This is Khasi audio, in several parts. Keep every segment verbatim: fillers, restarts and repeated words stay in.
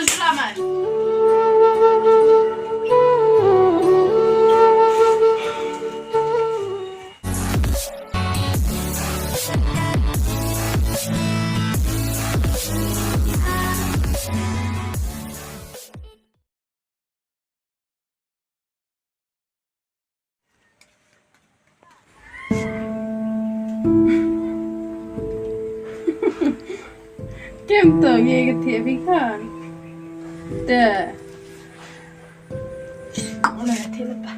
Selamat. Kem to ye ke thiah phi khan. Te. Ole thiah le pa.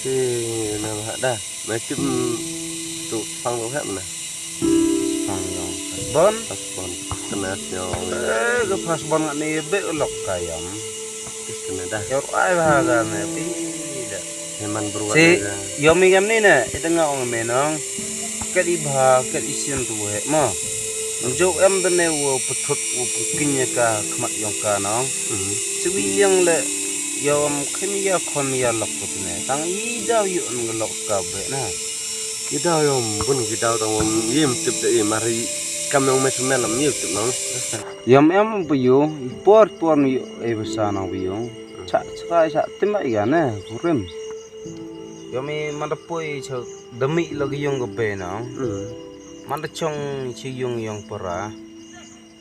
Te na ba da. Mai tim tu pang lo hep na. Pang lo. Bon. Pas bon. Kena sio. Eh, ke pas bon ngat ni be lok kayam. Kena dah. Yor ai ba ga ne pi da. Heman beruat. Si, yomi ngam ni ne, ita nga ong me nong. Kat i ba, kat i sian tu he mo. Njo em de ne wo petut wo pengkin ya ka khmat yong ka nong. Si wi liang le, yom khem ya khon ya lok ko tu ne. Tang i daw yu en lok ka be na. Ki daw yom bun ki daw tang wam yim tip de i mari kam yong me tu me lam yim tip nong. Yom em bu yu, i por por ni e basa nong bu yu. Cha cha cha tim ba i ga ne, burim. Yom i man da poi cha demi la ki yong ga be nong. Man da chong chi yong yong para.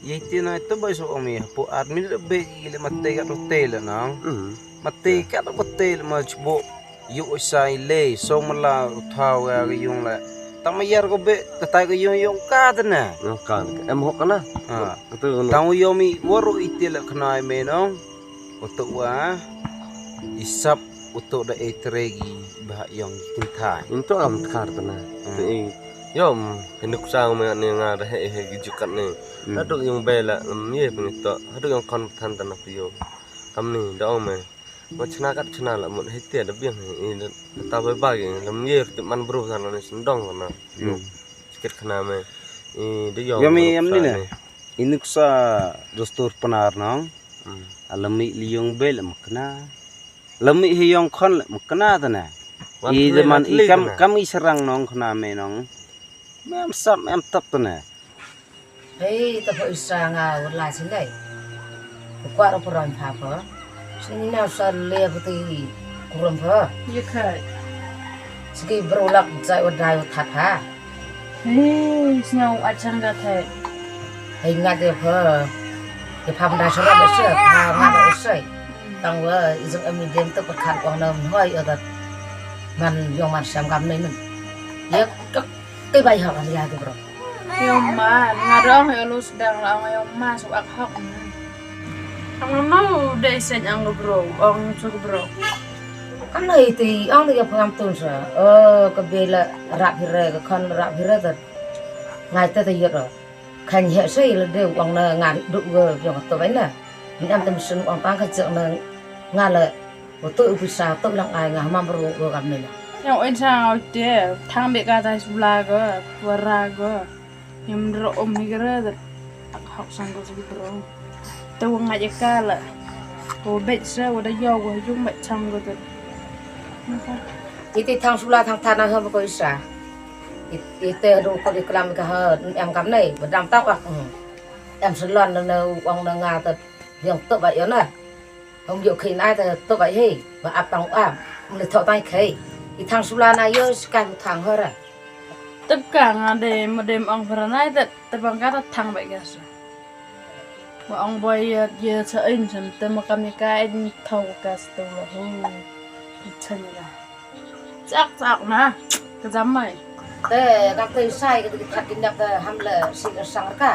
Ye ti na to bai so ong mi po at minit be i le mate ka to te le nang. Mate ka to te le ma chbo. Yu sai le so mala thaw ga yung le. Tang ma yar ko be ta tai ko yung yung ka ta na. Yung ka em hok kana. Ha. Kata tang yo mi woro i ti le khna me nong. Oto wa isap oto da e tregi ba yong kin thai. Into am thar ta na. Te i yom hinuk sang me ne nga da he he gi jukat ne. Haduk yung bela lam ye pengito. Haduk yung kon than ta na pio. Kam ni da ong me. Mo chna kat chna la mo he te da biang he i da ta bai ba gi lam ye te man bro ta na ne sendong na. Yo. Sikit khna me. I da yom. Yom i am ni ne. Inuk sa dustur penar nong. Alami liyong be le makna. Lami hi yong khon le makna tane. I de man i kam kam i serang nong khna me nong. Mem sap mem tap tane. Hei ta pho i sa nga wala sindai. Ku kwar pho ran pha pho. Sini na sa le pho ti kuram pho. Ye khai. Siki bro lak jai wa dai wa that pha. Hei, sñiaw u achang ka the. Hei, nga de pha. De pha mda sara de se, pha nga de se. Tang wa izang ami dem to khan wang na hoi o da. Man yong man sam kam nei nun. Ye ka ke bai ha kan ya de bro. Yong man, nga dong he lu sedang la yong man su ak hok. Ang no de sen ang bro, ang su bro. Kan hei ti ang de pha ngam tun sa. O ka bela rap hire ka khan rap hire ta. Ngai ta ta yot ro. Khan he sei le de wang na nga du ge yong to bai na. Ni am tam sun wang tang ka jek na nga le. Wa to u pisa to lang ai nga mam ro ge kam ne la. Yong en sa te thang be ka ta sula ge wara ge. Yom ro om ni ge re. Ak hok sang ge su bro. Te wa nga je ka la. Ko bet sa wa da yo wa yung bet sang ge te. Iti thang sula thang thana ha ko isa. Ite ru ko di klam ka ha em kam nei ba dam ta ka. Em salon na na wang na nga ta yang to ba yo na. Hong yo khin ai ta to ba he ba ap tang ap. Mle tho tai khai. I thang sula na yo skan thang hora. Tep ka nga de mo dem ong hora nai ta. Te bang ka ta thang bai ka sa. Ba ong boi ye ye cha in sam te ma kam ni ka in thau ka stu la hu. Chan la. Chak chak na. Ka jam mai. Te ka te sai ka te ka kin dak te ham le si ka sang ka.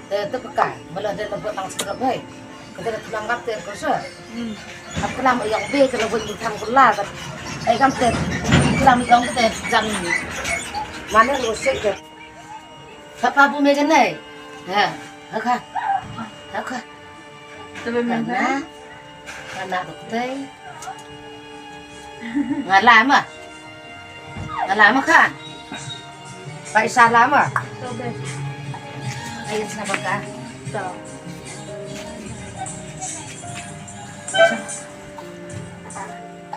Te te ka ma le de le ba nang skrap hai. Ka te ka tulang ka te ko sa. Ap kelam ayong be ka le wei tham ko la ka. Ai kam te kelam ayong te jam ni. Mane ko se ke. Ka pa bu me ka nei. Ha, ha ka. Ha ka. Te be me ka. Na. Ka na ko tei. Nga la ma. Nga la ma ka. Pai sa la ma. To be. Ai sa ba ka. To.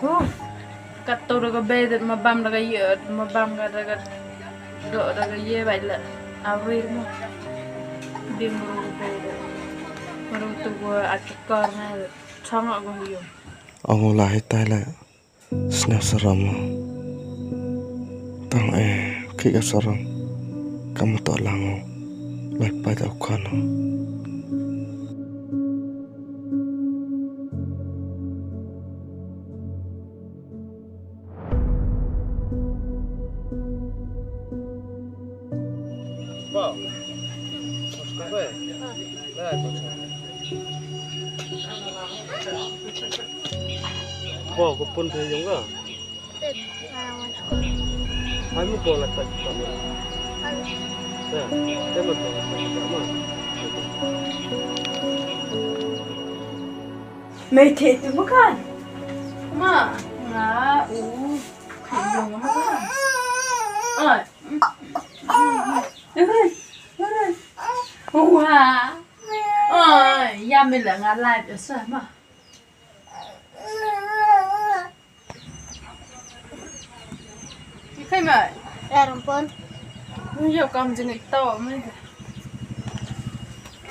Huh. Kat to da ka be da ma bam da ka ye, ma bam ka da ka do da ka ye bai la. Awir mo. Dim ru ka be da. Ruh tu gua a chukar na chang aku hiu. Ong la hitai la sna saram. Tang eh ki ka saram. Kam to lang lai pa ta khana. Bo ko pun the yong ga. Hai mu bo la ta ta. Ya, te mo bo la ta ta ma. Mei te tu makan. Ma, nga u. Ai. Wa. Ai, ya me la nga live ya sa ma. Ki khai ma. Ya rumpon. Ni yo kam jing ik to me.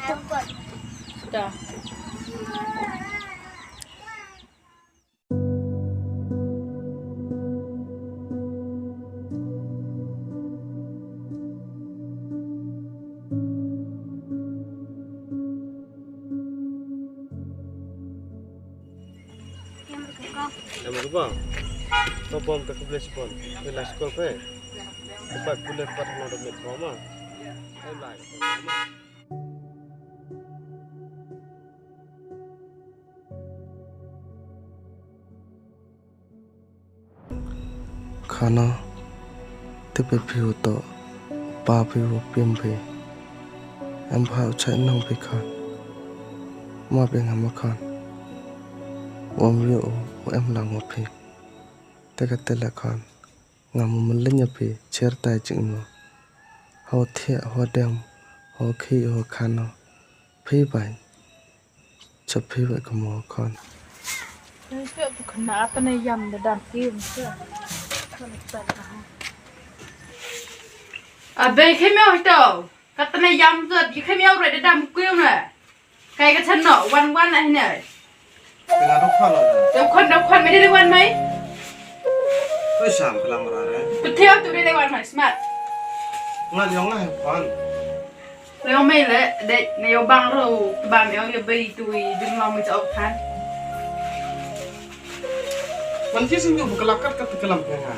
Rumpon. Da. Em rupa. Ko bom ka kuble sipon. Ke la skol pe. Ke pat kuble pat hno dom met ko ma. Em lai. Khana, te pe phi u to, pa phi u pim phi. Em pha u chai nong phi khan. Ma phi ngam khan. Wam yo u em lang wa phi. Te ka te la khan. Ngam mu mlin ya phi, cher tai ching mo. Ho thia, ho dem, ho khi, ho khana. Phi bai. Cha phi bai ka mo khan. Ai, phi tu khana ta ne yam da dam ki mo. A be khi mo to. Ka ta ne yam zat, i khi mo re da dam ki mo. Kai ka chan no, wan wan ah ne. Kena dok khan lo. Dok khan, dok khan, me dei wan mai. Koi sam kelam ra re. Putih tu dei wan mai, smart. Ngan yong ngai khan. Leo mai le, dei ne yo bang ro, bang yo yo bai tu i ding lo mai chok khan. Man ki sing yo bukalakat kat kelam nga.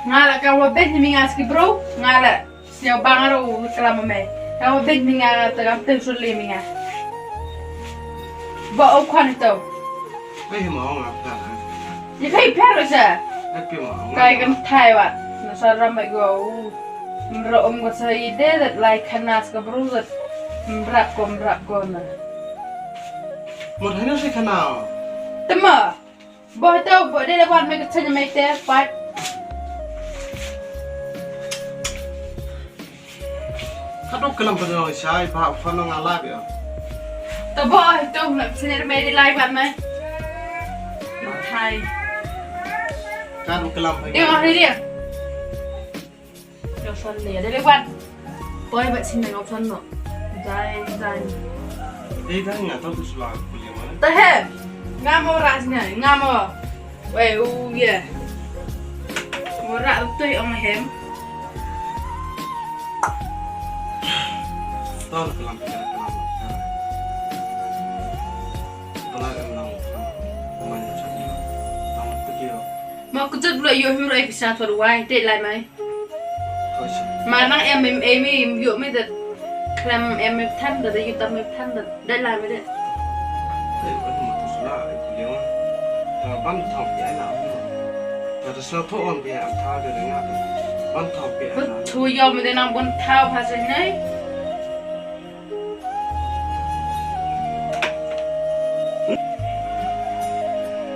Nga la ka wa ben mi nga ski bro, nga la. Sñiaw bang ruh u klam me. Ka wa beiñ mi nga ta kam te suli mi nga. Ba u khon to. Ei mo nga ta. Ni kai pher sa. Ei pi mo. Kai kan thai wa. Na sa ram ba go u. Mro um ko sa i de dat lai khanas ka bru dat. Mrap ko mrap ko na. Mo thai no si khana. Tema. Bo to bo de le wan me ka chen me te pat. Ka dok kelam pa no shai ba pa no nga la bia. To bo to na chen me de lai ban me. Hai. Ka dok kelam pa. Dia hari dia. Option ne, dei wan. Poi ba chin option no. Dai, dai. Dei dai nga to tu sula kuliah mana. Tahe. Nga mo ras ne, nga mo. Wei u ye. Mo ra tu ong hem. To kelam kelam. Kelam em nang. Mana cakap. Nang tu dia. Ma kujut bula yo him rai pisa tu wai, dei lai mai. Ma nang em em em em yu me da klam em em than da yu tam em than da da la me da. Thu yo me da nang bun thau pha se nai.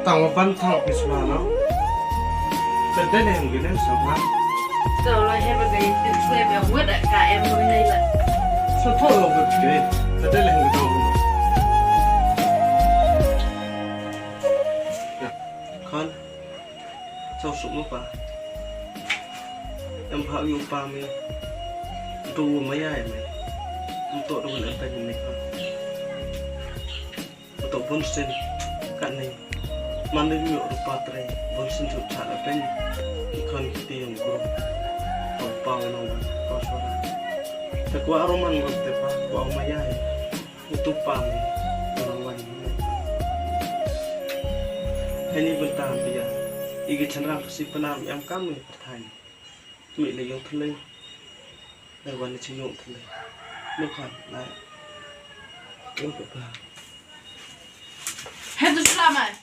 Tang wa ban thang pis ma no. Sa de ne ngi ne sa ma. Sa la he ba ga yi tin swe ba wut ka em mo ne la. Sa tho lo wut ke. Sa de ne ngi tang. Khan. Chau suk mo pa. Em pha yu pa me. Tu mo ya me. Tu tu le pa ni me pa. To bun sien katne. Man dei ïoh rupa trei bun sien suk cha la pen. Ikon kiti yang guru. Pau pau nong pau suara. Te kwah roman ngon te pa kwah maya. Utu pa me. Nong wan. Heni benta pia. Igi chandra si penam yang kami pertanya. Mi le yung tele. Le wan le chin yung tele. Lu kan la. Yung pe pa. Hei tu selamat.